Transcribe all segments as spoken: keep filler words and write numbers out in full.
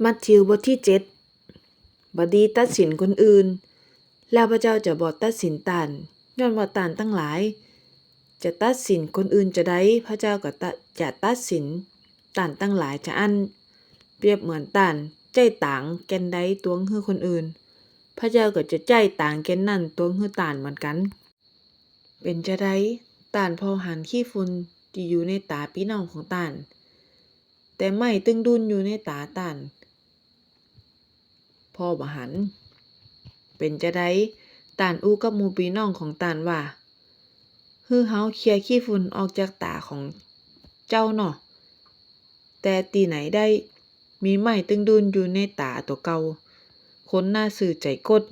มัทธิวบทตี้เจ็ด บ่ดีตัดสินคนอื่น แล้วพระเจ้าจะบ่ตัดสินต้าน ย้อนว่าต้านตังหลายจะตัดสินคนอื่นจาใด พระเจ้าก็ตะ จะตัดสินต้านตังหลายจาอั้น เปรียบเหมือนต้านใจ๊ต๋างแก่นใดตวงหื้อคนอื่น พระเจ้าก็จะใจ๊ต๋างแก่นนั้นตวงหื้อต้านเหมือนกั๋น เป๋นจาใด ต้านผ่อหันขี้ฝุ่นตี้อยู่ในต๋าปี้น้องของต้าน แต่ไม้ตึงดุ้นอยู่ในต๋าต้าน ผ่อบ่หัน เป๋นจาใด ต้านอู้กับหมู่ปี้น้องของต้านว่า หื้อเฮาเขี่ยขี้ฝุ่นออกจากต๋าของเจ้าเนาะ แต่ตี้ไหนได้ มีไม้ตึงดุ้นอยู่ในต๋าตั๋วเก่า คนหน้าซื่อใจ๋ก๊ด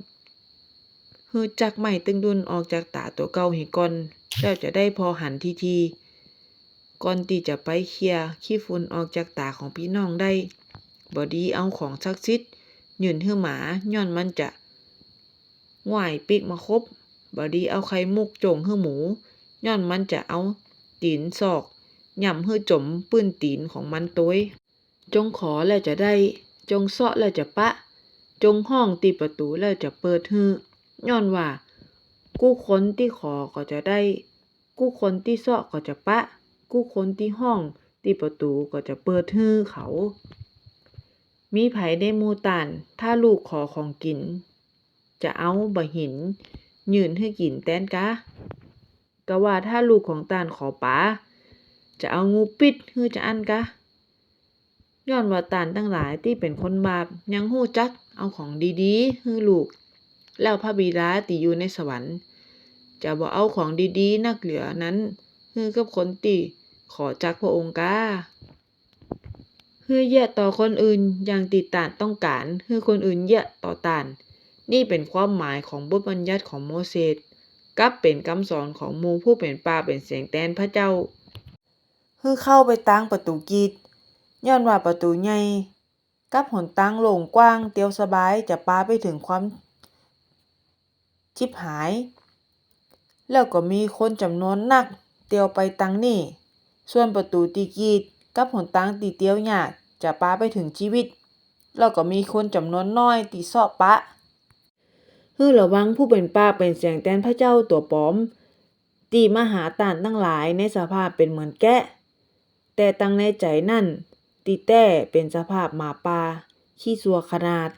หื้อจักไม้ตึงดุ้นออกจากต๋าตั๋วเก่าเหียก่อน แล้วจะได้ผ่อหันทีๆ ก่อนตี้จะไปเขี่ยขี้ฝุ่นออกจากต๋าของปี้น้องได้ บ่ดีเอาของศักดิ์สิทธิ์ยื่นหื้อหมา ย้อนมันจะง่ายปิ๊กมาขบ บ่ดีเอาไข่มุกโจ้งหื้อหมู ย้อนมันจะเอาตี๋นซอกย่ำหื้อจ๋มปื้นตี๋นของมันตวย จงขอแล้วจะได้ จงเซาะแล้วจะปะ จงฮ้องตี้ประตู๋แล้วจะเปิดหื้อ ย้อนว่ากู้คนตี้ขอก็จะได้ กู้คนตี้เซาะก็จะปะ กู้คนตี้ฮ้องตี้ประตู๋ก็จะเปิดหื้อเขา มีใผในหมู่ต้าน ถ้าลูกขอของกิ๋น จะเอาบ่าหินยื่นหื้อกิ๋นแตนกา กาว่าถ้าลูกของต้านขอป๋า จะเอางูปิ๊ดหื้อจาอั้นกา ย้อนว่าต้านตังหลายตี้เป๋นคนบาป ยังฮู้จักเอาของดีๆ หื้อลูก แล้วพระบิดาตี้อยู่ในสวรรค์ จะบ่เอาของดีๆ นักเหลือนั้น หื้อกับคนตี้ขอจากพระองค์กา หื้อเยียะต่อคนอื่นอย่างตี้ต้านต้องก๋าน หื้อคนอื่นเยียะต่อต้าน นี่เป๋นความหมายของบทบัญญัติของโมเสส กับเป๋นกำสอนของหมู่ผู้เป๋นปากเป๋นเสียงแตนพระเจ้า หื้อเข้าไปตางประตู๋กีด ย้อนว่าประตู๋ใหญ่ กับหนตางโล่งกว้างเตียวสบายจะปาไปเถิงความฉิบหาย แล้วก็มีคนจ๋ำนวนนักเตียวไปตางนี้ ส่วนประตู๋ตี้กีด กับหนตางตี้เตียวยาก จะปาไปเถิงจีวิต แล้วก็มีคนจ๋ำนวนน้อยตี้เซาะปะ หื้อระวังผู้เป๋นปากเป๋นเสียงแตนพระเจ้าตั๋วป๋อม ตี้มาหาต้านตังหลายในสภาพเป๋นเหมือนแกะ แต่ตังในใจ๋นั้นตี้แต๊เป๋นสภาพหมาป่า ขี้สั่วขนาด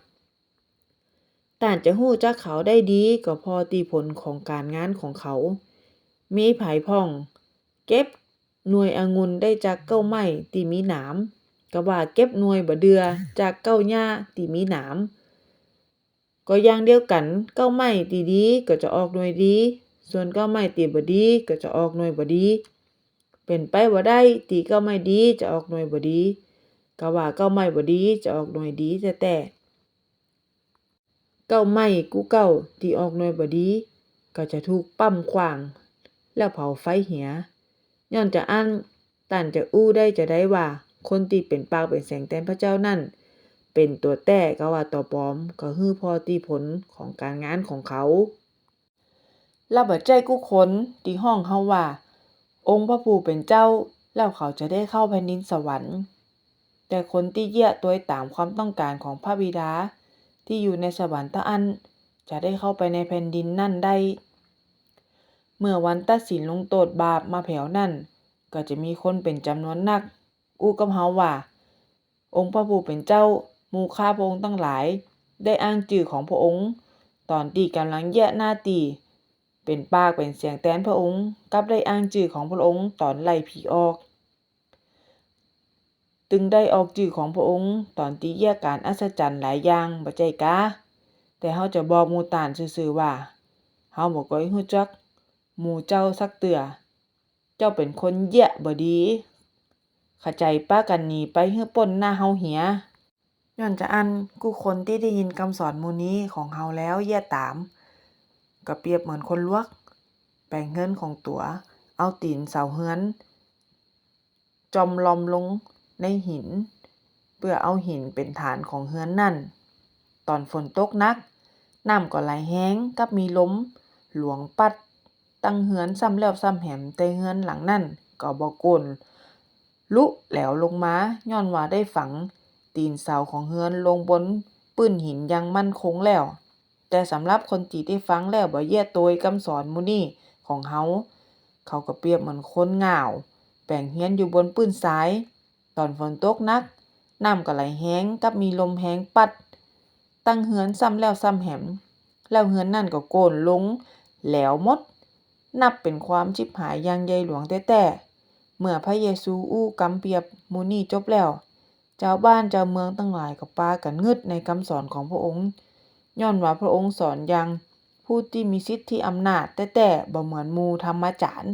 ต้านจะฮู้จักเขาได้ดีก็ผ่อตี้ผลของก๋านงานของเขา มีใผพ่องเก็บหน่วยองุ่นได้จากเก๊าไม้ตี้มีหนาม กาว่าเก็บหน่วยบ่าเดื่อจากเก๊าหญ้าตี้มีหนาม ก็อย่างเดียวกั๋น เก๊าไม้ตี้ดีก็จะออกหน่วยดี ส่วนเก๊าไม้ตี้บ่ดีก็จะออกหน่วยบ่ดี เป๋นไปบ่ได้ตี้เก๊าไม้ดีจะออกหน่วยบ่ดี กาว่าเก๊าไม้บ่ดีจะออกหน่วยดีแต๊ๆ เก๊าไม้กู้เก๊าตี้ออกหน่วยบ่ดี ก็จะถูกปั้มขว้าง แล้วเผาไฟเหีย ย้อนจาอั้น ต้านจะอู้ได้จาใดว่า คนตี้เป๋นปากเป๋นเสียงแตนพระเจ้านั้น เป๋นตั๋วแต๊กาว่าตั๋วป๋อม ก็หื้อผ่อตี้ผลของก๋านงานของเขา และบ่ใจ้กู้คนตี้ฮ้องเฮาว่า องค์พระผู้เป๋นเจ้า แล้วเขาจะได้เข้าแผ่นดินสวรรค์ แต่คนตี้เยียะตวยต๋ามความต้องก๋านของพระบิดาตี้อยู่ในสวรรค์เต้าอั้น จะได้เข้าไปในแผ่นดินนั้นได้ เมื่อวันตัดสินลงโต้ษบาปมาแผวนั้น ก็จะมีคนเป๋นจ๋ำนวนนัก อู้กับเฮาว่า องค์พระผู้เป๋นเจ้า หมู่ข้าพระองค์ตังหลาย ได้อ้างจื้อของพระองค์ ต๋อนตี้ก่ำลังเยียะหน้าตี้ เป๋นปากเป๋นเสียงแตนพระองค์ กับได้อ้างจื้อของพระองค์ ต๋อนไล่ผีออก ตึงได้ออกจื้อของพระองค์ ต๋อนตี้เยียะก๋านอัศจรรย์หลายอย่าง บ่ใจ้กา แต่เฮาจะบอกหมู่ต้านซื่อๆ ว่า เฮาบ่ก้อยฮู้จักหมู่เจ้าสักเตื้อ เจ้าเป๋นคนเยียะบ่ดี ขะใจ๋ปากั๋นหนีไปหื้อป๊นหน้าเฮาเหีย ย้อนจาอั้น กู้คนตี้ได้ยินกำสอนหมู่นี้ของเฮาแล้วเยียะต๋าม ก็เปรียบเหมือนคนลวก แป๋งเฮือนของตั๋ว เอาตี๋นเสาเฮือน จ่อมลอมลงในหิน เปื้อเอาหินเป๋นฐานของเฮือนนั้น ต๋อนฝนตกหนัก น้ำก็ไหลแฮงกับมีลมหลวงปั๊ด ตั้งเฮือนซ้ำแล้วซ้ำแหม แต่เฮือนหลังนั้นก็บ่โกนลุแหลวลงมา ย้อนว่าได้ฝัง ตี๋นเสาของเฮือนลงบนปื๊นหินอย่างมั่นคงแล้ว แต่สำหรับคนตี้ได้ฟังแล้วบ่เยียะตวยกำสอนหมู่นี้ของเฮา เขาก็เปรียบเหมือนคนง่าวแป๋งเฮือนอยู่บนปื๊นซาย ต๋อนฝนตกหนัก น้ำก็ไหลแฮงกับมีลมแฮงปั๊ด ตึงเฮือนซ้ำแล้วซ้ำแหม แล้วเฮือนนั้นก็โก้นลงแหลวหมด นับเป๋นความฉิบหายอย่างใหญ่หลวงแต๊ๆ เมื่อพระเยซูอู้กำเปรียบหมู่นี้จบแล้ว จาวบ้านจาวเมืองตังหลายก็ปากั๋นงืดในกำสอนของพระองค์ ย้อนว่าพระองค์สอนอย่างผู้ตี้มีสิทธิอำนาจแต๊ๆ บ่เหมือนหมู่ธรรมาจ๋ารย์